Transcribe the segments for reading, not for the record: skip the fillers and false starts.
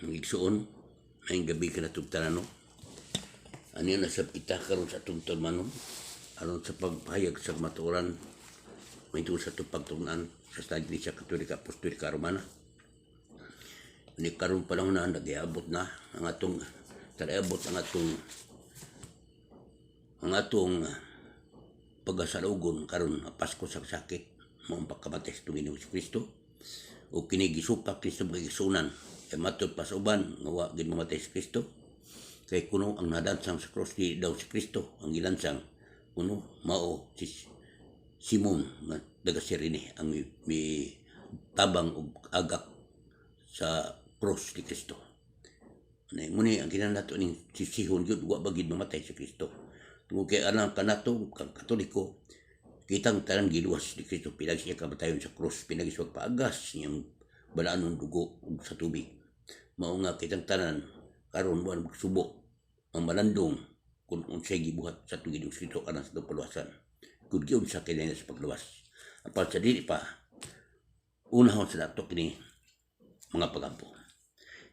Ang igsuon, maayong gabi kanatong tanan, no? Ani na sab kita karon sa atong tulumanon aron sa pagpahayag sa kamatuoran mahitungod sa atong pagtun-an sa Iglesia Katolika Apostolika Romana. Ni karon panahon na nagiabot na ang atong taraabot ang atong pagasalugon karon nga Pasko sa sakit, mao ang pagkamatay sa atong Ginoong Kristo, ug kini gisupak ni sa mga igsuonan, kay matud pa sa uban nga wa gid mamatay si Kristo, kay kuno ang nadansang sa cross di daw si Kristo ang gilansang, kuno mao si Simon nga taga Sirene ang mi tabang og agak sa cross ni Kristo. Ano, muni ang kinahanglan nato ning sisihon gyud, wa ba gid mamatay si Kristo? Tungod kay alang kanato kang Katoliko, kitang tanan giluwas ni Kristo pinagi siya kamatayon sa cross, pinagi sa pagpaagas niyang balaanon dugo ug sa tubig. Mao nga kitang tanan karon wa magsubo ang malandong kung unsay gibuhat sa atong Ginoong Kristo alang sa atong kaluwasan. Kung giunsa kini sa pagluwas. Apan sa dili pa, unahon sa nato kini mga pagampo.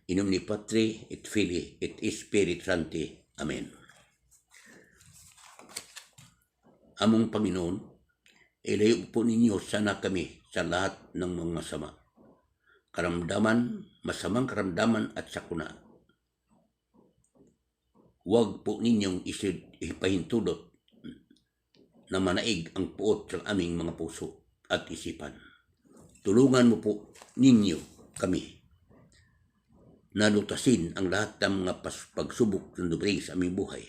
In nomine Patri et Filii et Spiritus Sancti. Amen. Among Panginoon, ilayo po ninyo sana kami sa lahat ng mga masama. Karamdaman, masamang karamdaman at sakuna. Huwag po ninyong ipahintulot na manaig ang puot sa aming mga puso at isipan. Tulungan mo po ninyo kami na lutasin ang lahat ng mga pagsubok na dumating sa aming buhay.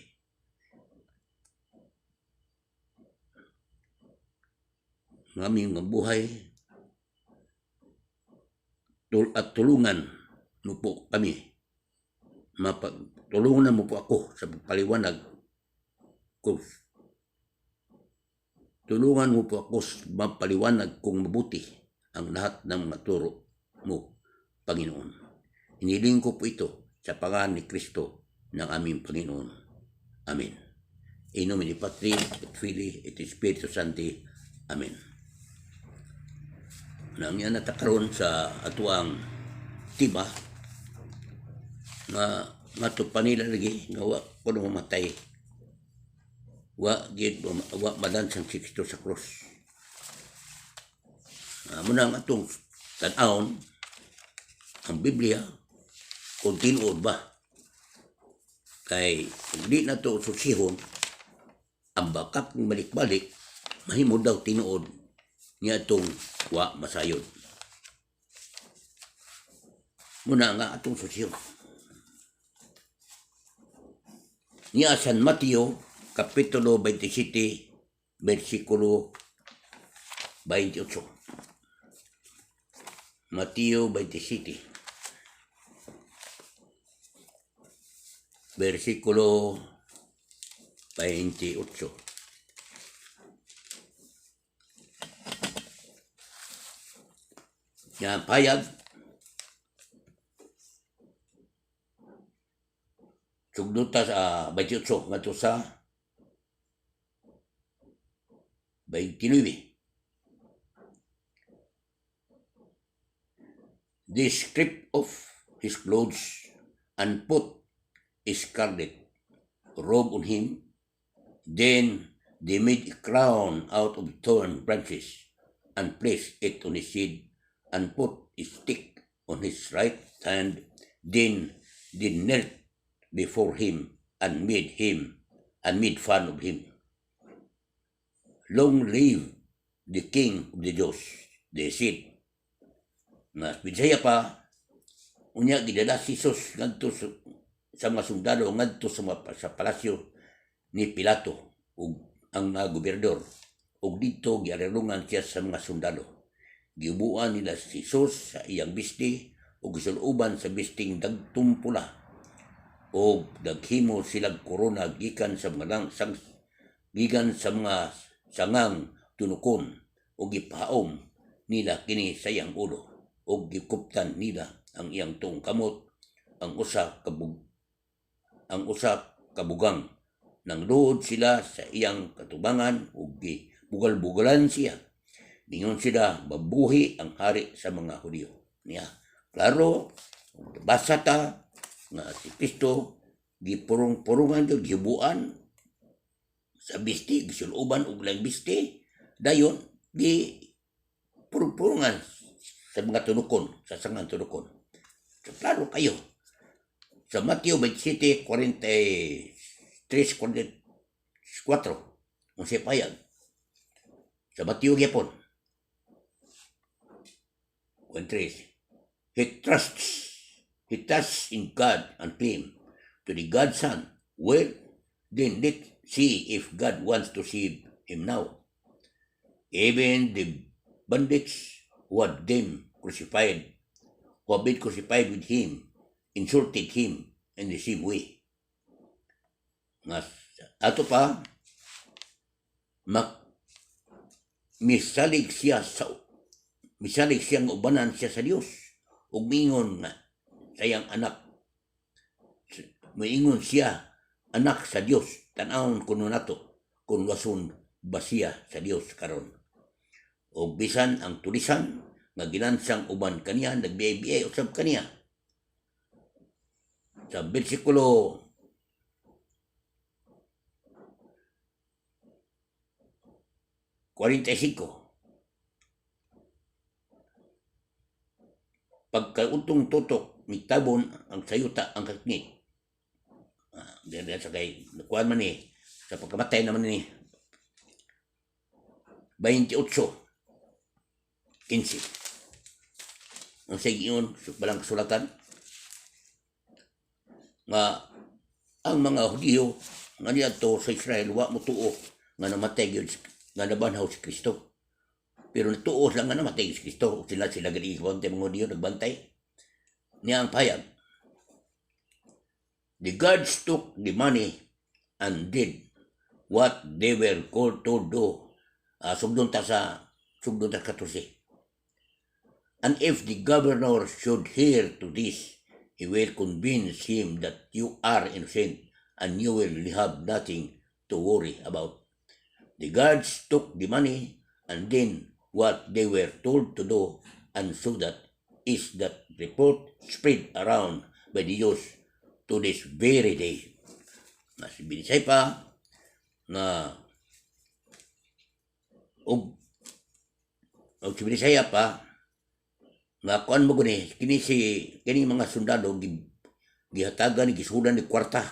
Ang aming mga buhay at tulungan mo po kami. Tulungan mo po ako sa pagpaliwanag ko. Tulungan mo po ako mapaliwanag kung mabuti ang lahat ng mga turo mo, Panginoon. Iniling ko po ito sa pangalan ni Kristo ng aming Panginoon. Amen. In nomine Patri et Filii et Spiritus Sancti. Amen. Nang yan natakaroon sa atuang tiba nga ngadto pa nila lagi nga wa kuno mamatay, wa gid wa madansang si Kristo sa cross. Muna ang atong tan-awon ang Biblia kung tinuod ba, kay kung di na to susihon ang bakak balik-balik, mahimo daw tinuod niya itong wa masayod. Muna nga atong susihon niya San Mateo Kapitulo 27 versikulo 28. Mateo 27 versikulo 28. Yan, payag. Sugdot ta sa 28 ngadto sa 29. They stripped off his clothes and put a scarlet robe on him. Then they made a crown out of thorn branches and placed it on his head and put a stick on his right hand. Then they knelt before him and made fun of him. "Long live the King of the Jews," they said. Nga Bisaya pa, unya gidala si Jesus ngadto sa mga sundalo ngadto sa palasyo ni Pilato ug ang mga gobernador, ug didto giarelungan siya sa mga sundalo. Giubuan nila si Jesus sa iyang bisti ug gisuloban sa bisting dagtong pula, ug naghimo silag korona gikan sa mga sangang tunukon ug gipahaom nila kini sa iyang ulo, ug gikuptan nila ang iyang tuong kamot ang usa ka bugang. Nangluod sila sa iyang katubangan ug gibugal-bugalan siya. Ningon sila, "Mabuhi ang hari sa mga Hudiyo." Niya, klaro, Makabasa ta nga si Kristo gipurong-purungan gyud, gibuan sa bisti, gisuloban og laing bisti, dayon gi purong-purungan sa mga tunukon, sa sangan tunukon. So, klaro kayo. Sa Mateo 27, 43, 44, unsay payag. Sa Mateo gyapon, 43, He trusts in God and claim to the God's Son. Well, then let's see if God wants to save him now. Even the bandits who had been crucified with him, insulted him in the same way. Nga ato pa, misalig siya nga ubanan siya sa Dios ug mingon nga sayang anak, moingon siya anak sa Dios, tan-awon kuno nato kung wason ba siya sa Dios karon. Og bisan ang tulisan nga gilansang uban kaniya nagbiay-biay usab kaniya. Sa bersikulo 45, pagkautong tutok mitabon ang sayuta ang kaknit. Diyan sa kay nakuan man ni sa pagkamatay naman ni 28:15. Ang sige yun sa balang kasulatan nga ang mga Hudiyo nga niadto sa Israel wa motuo nga namatay gyud, nga nabanhaw si Kristo. Pero natuo lang nga namatay si Kristo. Sila sila gani mga Hudiyo nagbantay. Niya ang payag. The guards took the money and did what they were called to do. Sugdon ta 14. And if the governor should hear to this, he will convince him that you are innocent and you will have nothing to worry about. The guards took the money and then what they were told to do, and so that is that report spread around by the Jews to this very day. Mas binisay pa nga og si Binisaya pa nga kuan mo guni kini si kini mga sundalo gihatagan ni gisudan ni kwarta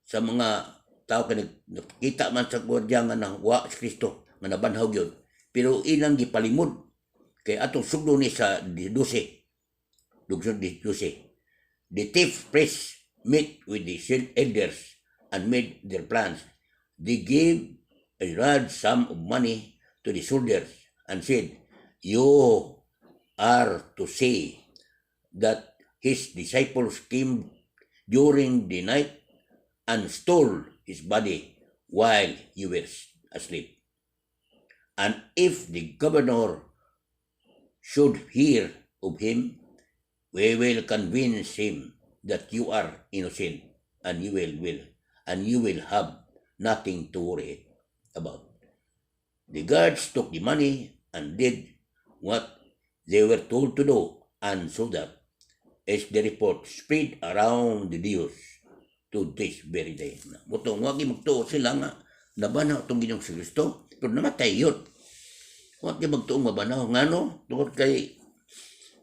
sa mga tao kay nakita man sa gwardiya nga nawa si Kristo nga nabanhaw gyud, pero ilang gipalimod kay atong sugdo ni sa 12, dugsod 12. The chief priests met with the elders and made their plans. They gave a large sum of money to the soldiers and said, "You are to say that his disciples came during the night and stole his body while you were asleep. And if the governor should hear of him, we will convince him that you are innocent and you will have nothing to worry about." The guards took the money and did what they were told to do, and so that is the report spread around the Jews to this very day. Mutong wagi magtuo sila nga nabanaw itong Ginoong si Kristo, pero namatay yun. Wag magtuo mabanaw. Ngano? Tungod kay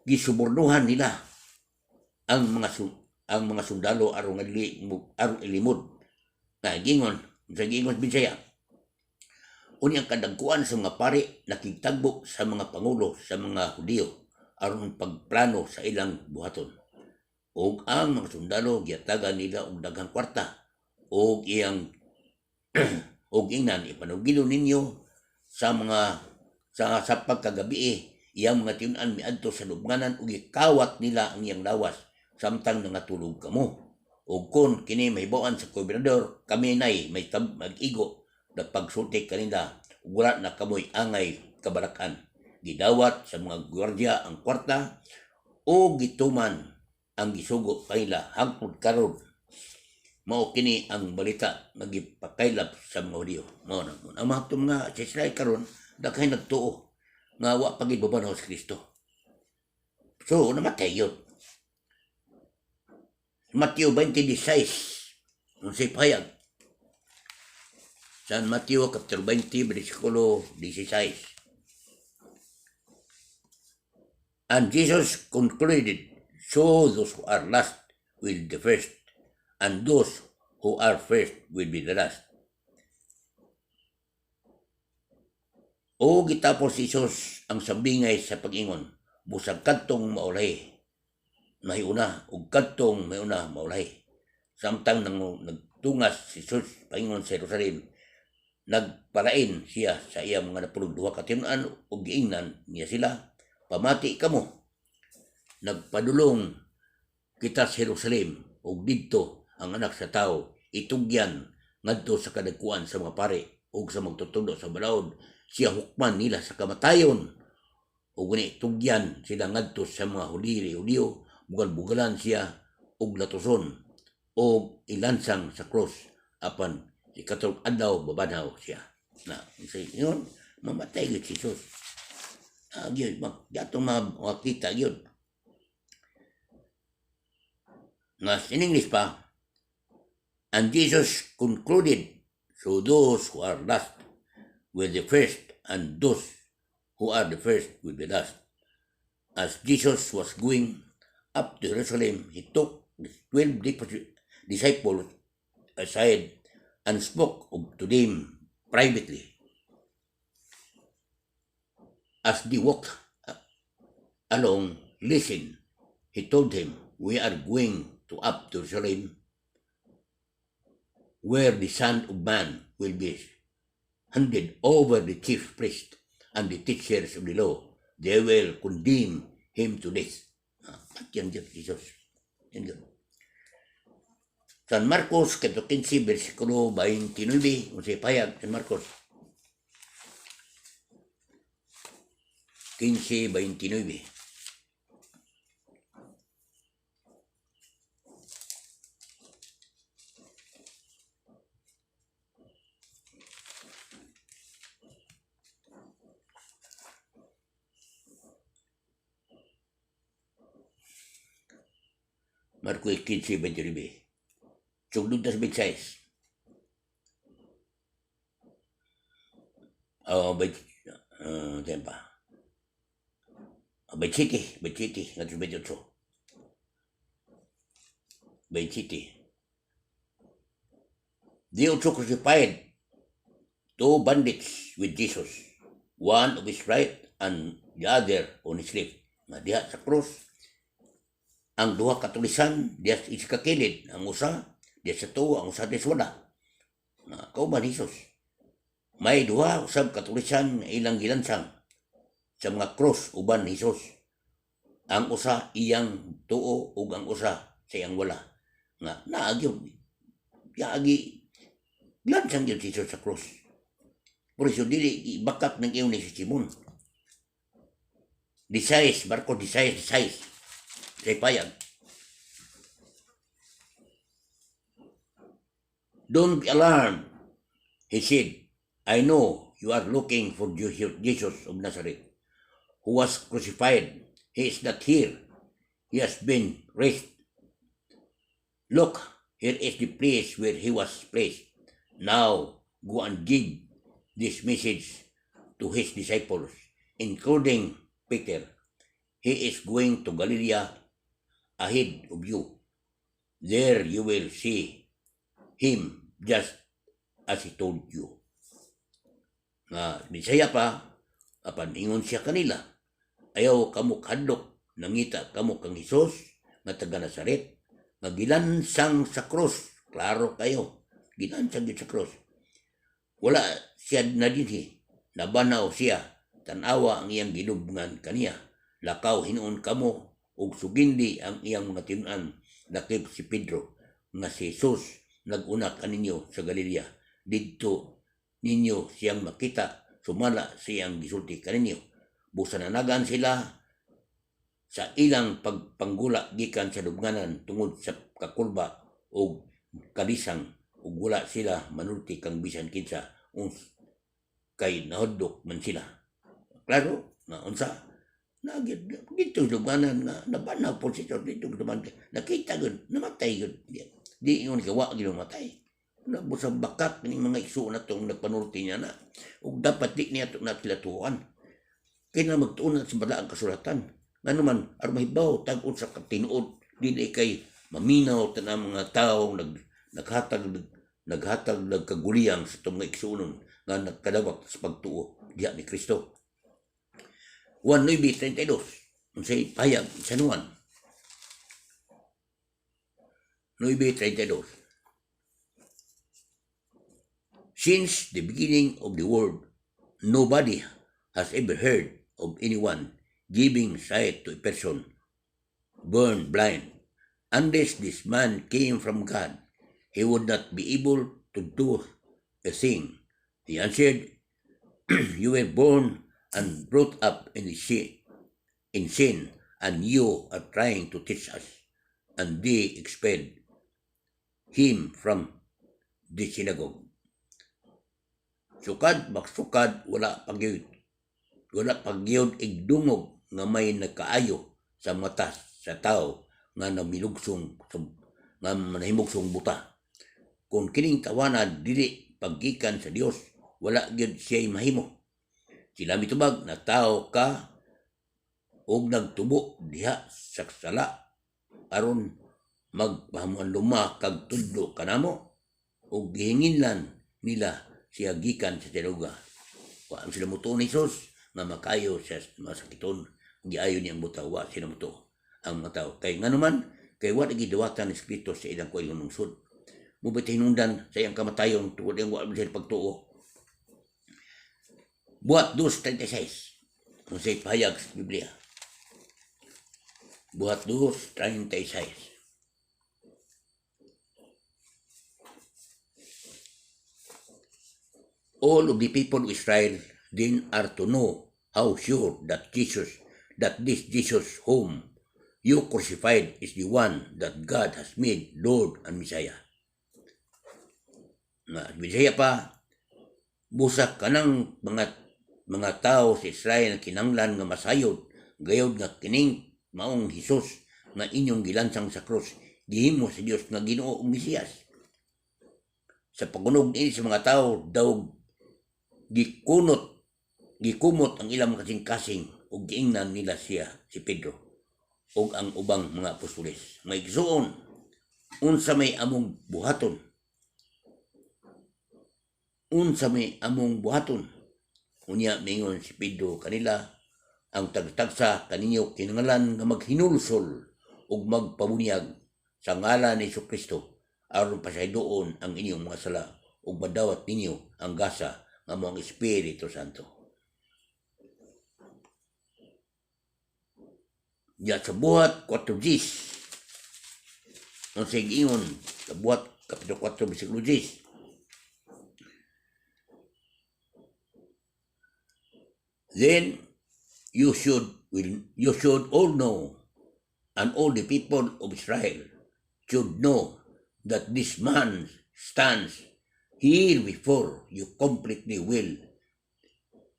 gisubornuhan nila ang mga sundalo aron nga aron ilimod. Na gingon, sa gingon Bisaya. Unya ang kadagkuan sa mga pari nakigtagbo sa mga pangulo sa mga Hudiyo aron pagplano sa ilang buhaton. Ug ang mga sundalo gihatagan nila og daghang kwarta ug iyang ug ingnan, "Ipanugilo ninyo sa mga sa pagkagabi iyang mga tiun-an miadto sa lubnganan ug gikawat nila ang iyang lawas samtang nangatulog kamo. Ug kon kini mahibaw-an sa gobernador, kami nay may mag-igo na pagsulti kanila ug wala na kamoy angay kabalakan." Gidawat sa mga gwardiya ang kwarta o gituman ang gisugo kanila. Hangtod karon mao kini ang balita nga gipakaylap sa mga Hudiyo. Mao na ang mga mga sa Israel karon daghay nagtuo nga wa pa gid si Kristo. So namatay yun. Mateo 20:16, unsay pahayag? San Mateo kapitulo 20 bersikulo 16. And Jesus concluded, "So those who are last will be the first, and those who are first will be the last." O gitapos si Jesus ang sambingay sa pag-ingon, "Busag kadtong maulahi, mahiuna, ug kadtong mahiuna maulahi." Samtang nang nagtungas si Jesus paingon sa Jerusalem, nagpalain siya sa iyang mga 12 ka tinun-an ug giingnan niya sila, "Pamati kamo, nagpadulong kita sa Jerusalem ug didto ang Anak sa Tawo itugyan ngadto sa kadagkuan sa mga pari ug sa magtutudlo sa balaod. Siya hukman nila sa kamatayon ug uni tugyan sila ngadto sa mga Hudiyo, bugal-bugalan siya ug latuson ug ilansang sa krus, apan sa ikatulong adlaw babanhaw siya." Na say yun, mamatay gyud si Jesus. Ah, gyud atong makita gyud. Nga in English pa, and Jesus concluded, "So those who are last will be the first, and those who are the first will be last." As Jesus was going up to Jerusalem, he took the 12 disciples aside and spoke to them privately. As they walked along, "Listen," he told him, "we are going to up to Jerusalem, where the Son of Man will be handed over the chief priest and the teachers of the law. They will condemn him to death." Ah, yan dyan, Jesus. Yan dyan. San Marcos, kapitulo 15, versikulo 29, unsay pahayag, San Marcos 15:29. Marcos 15:29. Sugdod ta sa 26. Oh, 20, pa. 27, 27, ngadto 28. 27. They also crucified two bandits with Jesus, one of his right and the other on his left. Nga diha sa krus, ang duha ka tulisan diha sa isa ka kilid, ang usa diha sa tuwa, ang usa diha sa wala. Nga kauban Jesus. May duha usab ka tulisan nga ilang gilansang sa mga krus uban ni Jesus. Ang usa iyang tuo ug ang usa sa iyang wala. Nga naa gyud yaagi lansang gyud si Jesus sa krus. Por eso dili ibakat ng iyon ni si Simon. 16, Marcos 16, 16. Say payag. "Don't be alarmed," he said. "I know you are looking for Jesus of Nazareth, who was crucified. He is not here. He has been raised. Look, here is the place where he was placed. Now, go and give this message to his disciples, including Peter. He is going to Galilee ahead of you. There you will see him, just as he told you." Nga, Bisaya pa, apan ingon siya kanila, "Ayaw kamo kahadlok, nangita kamo kang Hesus nga taga Nazaret, nga gilansang sa krus." Klaro kayo, gilansang gyud sa krus. "Wala siya na dinhi, nabanaw siya, tan-awa ang iyang gilubngan kaniya. Lakaw hinuon kamo ug sugindi ang iyang mga tinun-an, lakip si Pedro, nga si Jesus nag-una kaninyo sa Galilea. Didto ninyo siyang makita, sumala siyang gisulti kaninyo." Busa nanagan sila sa ilang pagpanggula gikan sa lubnganan tungod sa kakulba og kalisang, ug wala sila manulti kang bisan kinsa kay nahadlok man sila. Klaro nga unsa Nagit dito lugbanan nga nabanhaw po si Jesus dito duman, nakita gud namatay gud. Di ingon kay wa gyud matay. Nabot sa bakat kining mga igsuon natong nagpanulti niya na ug dapat di niya na kilatuan kay na magtuon na sa balaang kasulatan. Ngano man, aron mahibaw tag unsa ka tinuod, dili kay maminaw tanang mga tawo naghatag nagkaguliyang sa itong mga igsuonon nga nagkadawat sa pagtuo diha ni Kristo. 1:9:32, unsay pahayag sa Juan 9:32? Since the beginning of the world, nobody has ever heard of anyone giving sight to a person born blind. Unless this man came from God, he would not be able to do a thing. He answered, "You were born and brought up in sin, and you are trying to teach us." And they expelled him from the synagogue. Sukad magsukad, wala pa gyud igdungog nga may nakaayo sa mata sa tao nga namilugsong nga nahimugsong buta. Kung kining tawana dili paggikan sa Dios, wala gyud siya mahimo. Sila mitubag, "Natawo ka og nagtubo diha sa sala aron magpahamuanluma kag tudlo kanamo?" Ug gihinginlan nila siya gikan sa sinagoga. Wa sila mutuo ni Jesus nga makayo siya masakiton. Giayo niya ang buta, wa sila mutuo ang mga tao. Kay ngano man, kay wa giduwatan ni Espiritu sa ilang kaugalingong lungsod. Mao hinungdan sa iyang kamatayon tungod iyang wa sila pagtuo. Buhat 2:36. Unsay pahayag sa Biblia? Buhat 2:36. All of the people of Israel then are to know how sure that this Jesus whom you crucified is the one that God has made Lord and Messiah. Nga, Bisaya pa, busa kanang mga tao sa Israel kinanglan nga masayod gayod nga kining maong Hesus nga inyong gilansang sa krus, gihimo sa Dios nga Ginoo ug Mesiyas. Sa pagunog niini sa mga tao, daw gikumot ang ilang kasing-kasing ug giingnan nila siya si Pedro ug ang ubang mga apostoles. Mga igsuon, unsa may among buhaton? Unsa may among buhaton? Unya mingon si Pedro kanila, "Ang tagtagsa kaninyo kinahanglan nga maghinulsol ug magpabunyag sa ngalan ni Kristo aron pasayloon ang inyong mga sala ug madawat ninyo ang gasa nga mao ang Espiritu Santo." Diya sa Buhat 4:10. Unsay giingon sa Buhat Kapitulo 4 bersikulo 10? Then you should all know, and all the people of Israel should know, that this man stands here before you completely well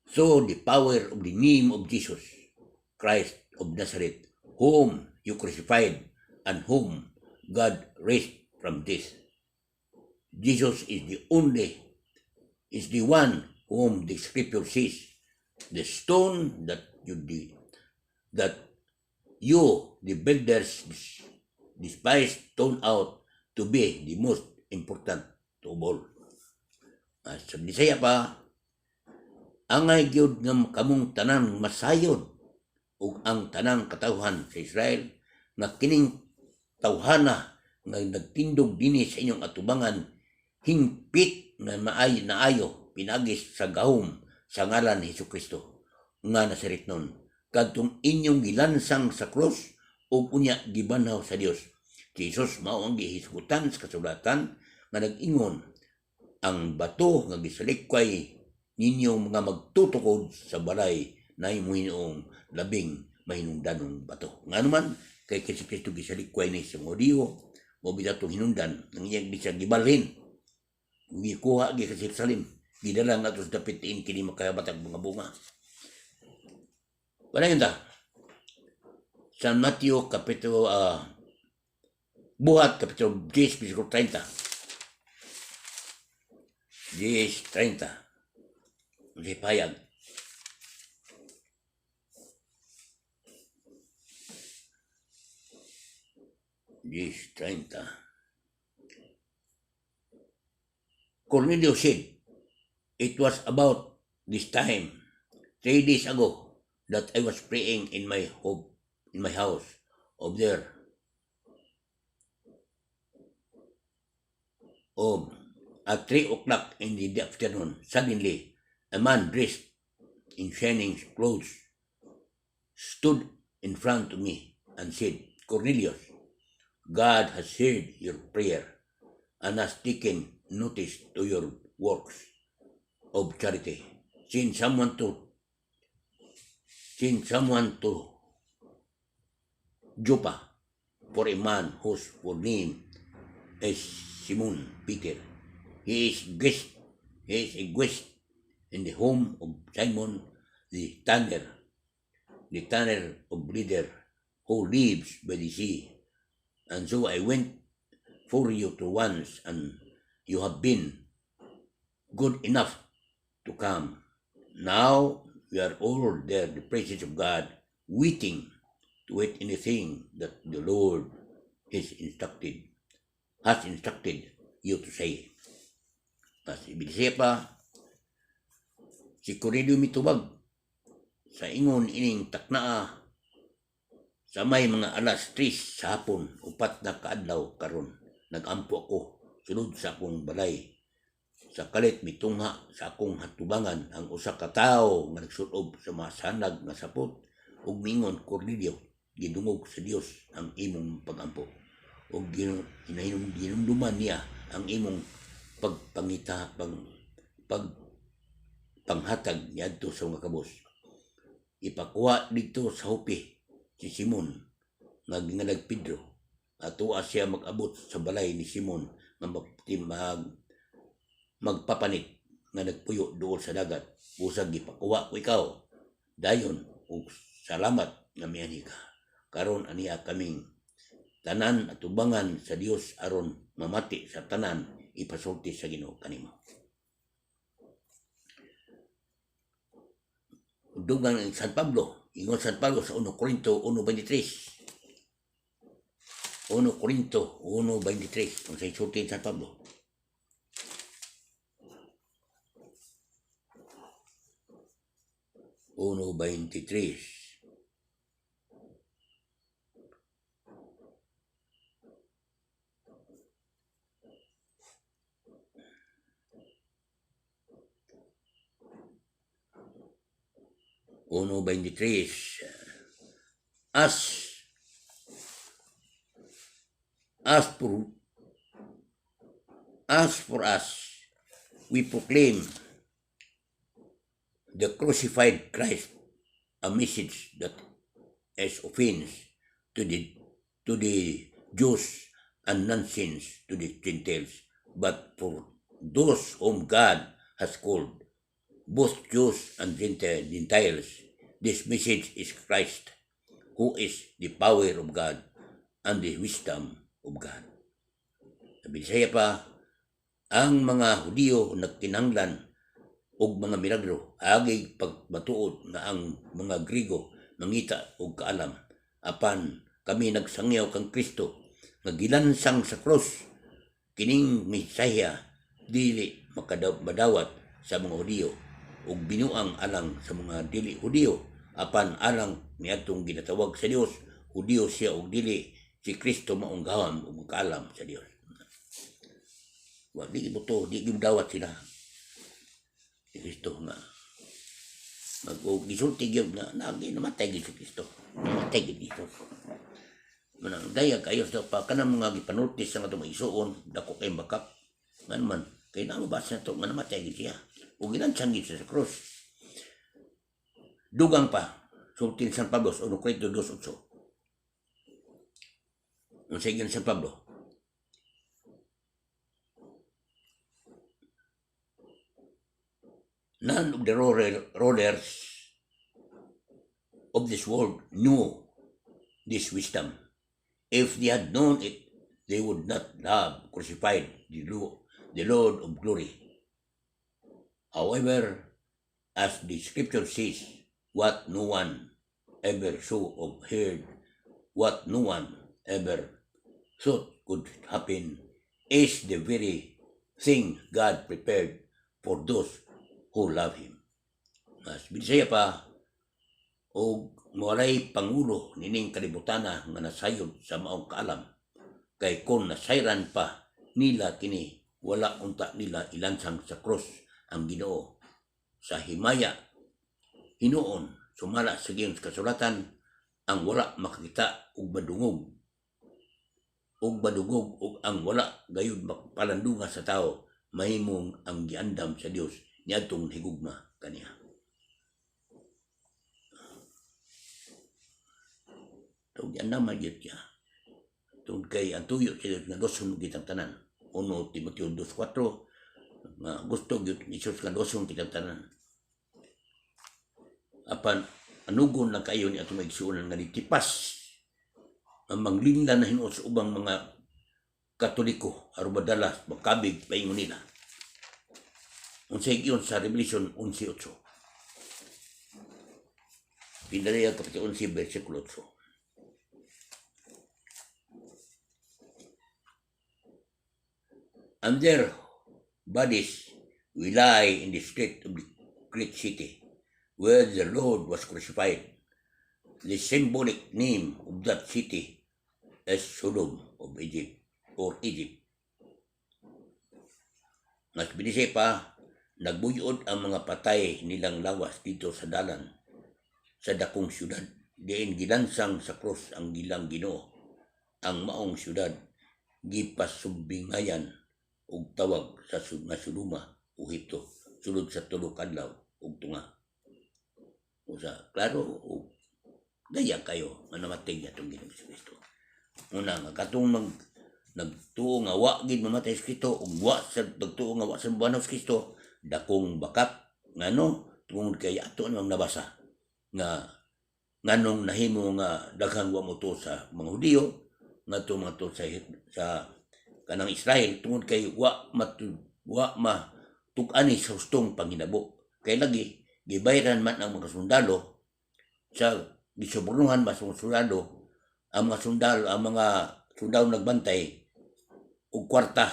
through the power of the name of Jesus Christ of Nazareth, whom you crucified and whom God raised from death. Jesus is the one whom the scripture says, 'The stone that you, the builders, despised turned out to be the most important of all.'" Sa Bisaya pa, angay gyud nga kamong tanan masayod ug ang tanang katawhan sa Israel nga kining tawhana nga nagtindog dinhi sa inyong atubangan hingpit nga maay naayo pinaagi sa gahom sa ngalan ni Hesukristo nga Nazaretnon, kadtong inyong gilansang sa krus ug unya gibanhaw sa Dios. Si Jesus mao ang gihisgutan sa kasulatan nga nag-ingon, 'Ang bato nga gisalikway ninyo mga magtutukod sa balay nahimo hinuong labing mahinungdanong bato.' Ngano man, kay si Kristo gisalikway ni sa mga Hudiyo, mao bitaw atong hinungdan ang iyang bisag gibalhin, gikuha gi sa Jerusalem, gidala nga sa dapit tiin kini makabatag mga bunga. Panayon ta. San Mateo kapitulo Buhat kapitulo 10 versikulo 30. 10:30. Unsay pahayag? 10:30. Cornelio said, "It was about this time, 3 days ago, that I was praying in my home, in my house of there of at 3 o'clock in the afternoon. Suddenly, a man dressed in shining clothes stood in front of me and said, 'Cornelius, God has heard your prayer and has taken notice to your works of charity. Send someone to Joppa for a man whose full name is Simon Peter. He is a guest in the home of Simon the tanner of leather, who lives by the sea.' And so I went for you to once, and you have been good enough to come. Now we are all there in the presence of God, waiting to wait anything that the Lord has instructed you to say." Mas ibig pa, si Cornelio mitubag sa ingon ining taknaa sa may mga alas 3 sa hapon, 4 na kaadlaw karon, nagampo ako sulod sa akong balay. Sa kalit mitungha sa akong hatubangan ang usa ka tawo nga nagsulob sa masanag nga sapot ug miingon, 'Cornelio, gidungog sa Dios ang imong pagampo ug hinumduman niya ang imong pagpangita pang pag panghatag niadto sa mga kabos. Ipakuha didto sa Jope si Simon nga gingalag Pedro. Atoa siya mag-abot sa balay ni Simon nga magpapanit nga nagpuyo duol sa dagat. Usag gipakuha ko ikaw dayon ug salamat nga mianhi ka. Karon ania kaming tanan atubangan sa Dios aron mamati sa tanan ipasulti sa Ginoo kanimo." Dugang ang San Pablo, ingon San Pablo sa 1 Corinto 1:23. 1 Corinto 1:23, unsay sulti ni San Pablo? 1:23. 1:23. As for us, we proclaim the crucified Christ, a message that is offense to the Jews and nonsense to the Gentiles. But for those whom God has called, both Jews and Gentiles, this message is Christ, who is the power of God and the wisdom of God. Sa Bisaya pa, ang mga Hudiyo nagkinahanglan og mga milagro agig pagmatuod nga ang mga Grigo mangita og kaalam, apan kami nagsangyaw kang Kristo nga gilansang sa krus. Kining mensahe dili madawat sa mga Hudiyo ug binuang alang sa mga dili Hudiyo, apan alang niadtong ginatawag sa Dios, Hudiyo siya og dili, si Kristo maong gahom ug kaalam sa Dios. Wa di mo to, di gyud dawat sila si Kristo nga mag og gisulti gyud nga namatay gyud si Kristo, namatay gyud Jesus. Manang daya kayo sa pa kanang mga gipanultis sa atong igsuon, dako kay bakak ngan man kay na ba sa to nga namatay gyud siya ug gilansang gyud siya sa krus. Dugang pa, sulti ni San Pablo sa 1 Corinto 2:8. Unsay ingon San Pablo? "None of the rulers of this world knew this wisdom. If they had known it, they would not have crucified the Lord of glory. However, as the scripture says, what no one ever saw or heard, what no one ever thought could happen, is the very thing God prepared for those who love Him. Mas binisaya pa, og walay pangulo nining kalibutana nga nasayod sa maong kaalam, kay kon nasayran pa nila kini, wala unta nila ilansang sa krus ang Ginoo sa himaya. Hinuon, sumala sa giyon sa kasulatan, ang wala makakita ug madungog ug ang wala gayud makapalandunga sa tao, mahimong ang giandam sa Dios niadtong higugma kaniya. So, giandam man gyud siya. Tungod kay ang tuyo sa Dios nga luwason kitang tanan. 1 Timoteo 2:4 nga gusto gyud ni Jesus nga luwason kitang tanan. Apan anugon lang kayo ni atong igsuonan nga nitipas ang manglinla na hinuot sa ubang mga Katoliko aron madala makabig paingon nila. Unsay giyon sa Revelation 11:8? Pinariya kapitulo 11 versikulo 8. And their bodies will lie in the street of the great city where the Lord was crucified. The symbolic name of that city is Sodom of Egypt or Egypt. Mas binisay pa, nagbuyod ang mga patay nilang lawas dito sa dalan sa dakong syudad. Diin gilansang sa krus ang gilang Ginoo. Ang maong syudad gipasubingayan og tawag sa nga Sodoma o Ehipto sulod sa 3 ka adlaw ug tunga. Usa klaro og gaya kayo nga namatay niya itong Ginoong Kristo. Una nga katong nagtuo nga wa gid mamatay si Kristo ug wa sa nagtuo nga wa sa buwan si Kristo, dakong bakat ngano tungod kay ato namang nabasa nga nganong nahimo nga daghang wa motuo sa mga Hudiyo ngadto mga tuo sa kanang Israel tungod kay wa matug-ani sa hustong panghinabo. Kay lagi gibayran man ang mga sundalo sa gisubornuhan mas mga sundalo, ang mga sundalo nagbantay og kwarta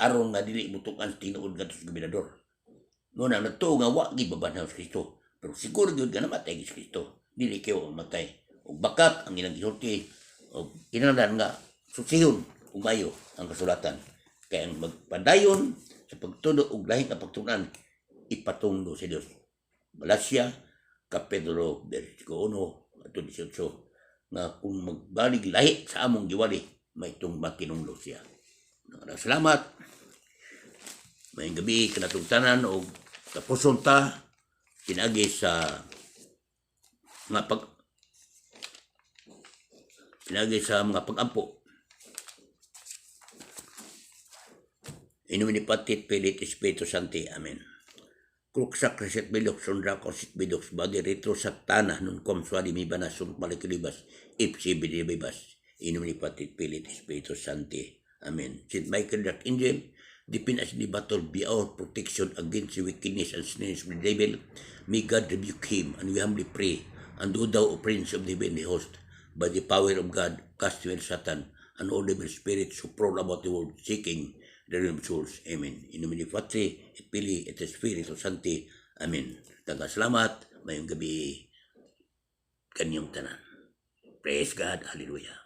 aron nga dili mutukan sa tinuod ngadto sa gobernador. Mo na nagtuo nga wa gid mabanhaw si Kristo, pero siguro gyud nga namatay si Kristo, dili kayo mamatay. Ug bakat ang ilang gisulti og kinahanglan nga susihon ug maayo ang kasulatan. Kay ang magpadayon sa pagtulo og lahi nga pagtun-an ipatunglo sa Dios. Galacia kapitulo versikulo 1 ato 18 nga kung magbalig lahi sa among giwali may itong matinunglo siya. Salamat. Maayong gabi kanatong tanan og tapuson ta pinaagi sa mga pag pinaagi sa mga pag-ampo. In nomine Patris Filii et Spiritus Sancti. Amen. Crux sacri sit bilux sundra sit bidux bagi retro satana nun quam suadi mi bana sunt maliculibas ipsi bidibas. In nomine Patris Filii et Spiritus Sancti. Amen. Saint Michael the Archangel, defend us in the battle, be our protection against the wickedness and snares of the devil. May God rebuke him, and we humbly pray. And do thou, O Prince of the heavenly host, by the power of God, cast away Satan and all evil spirits who prowl about the world, seeking the ruin of souls. Amen. In nomine Patris et Filii et Spiritus Sancti. Amen. Daghang salamat. Maayong gabi kanyong tanan. Praise God. Hallelujah.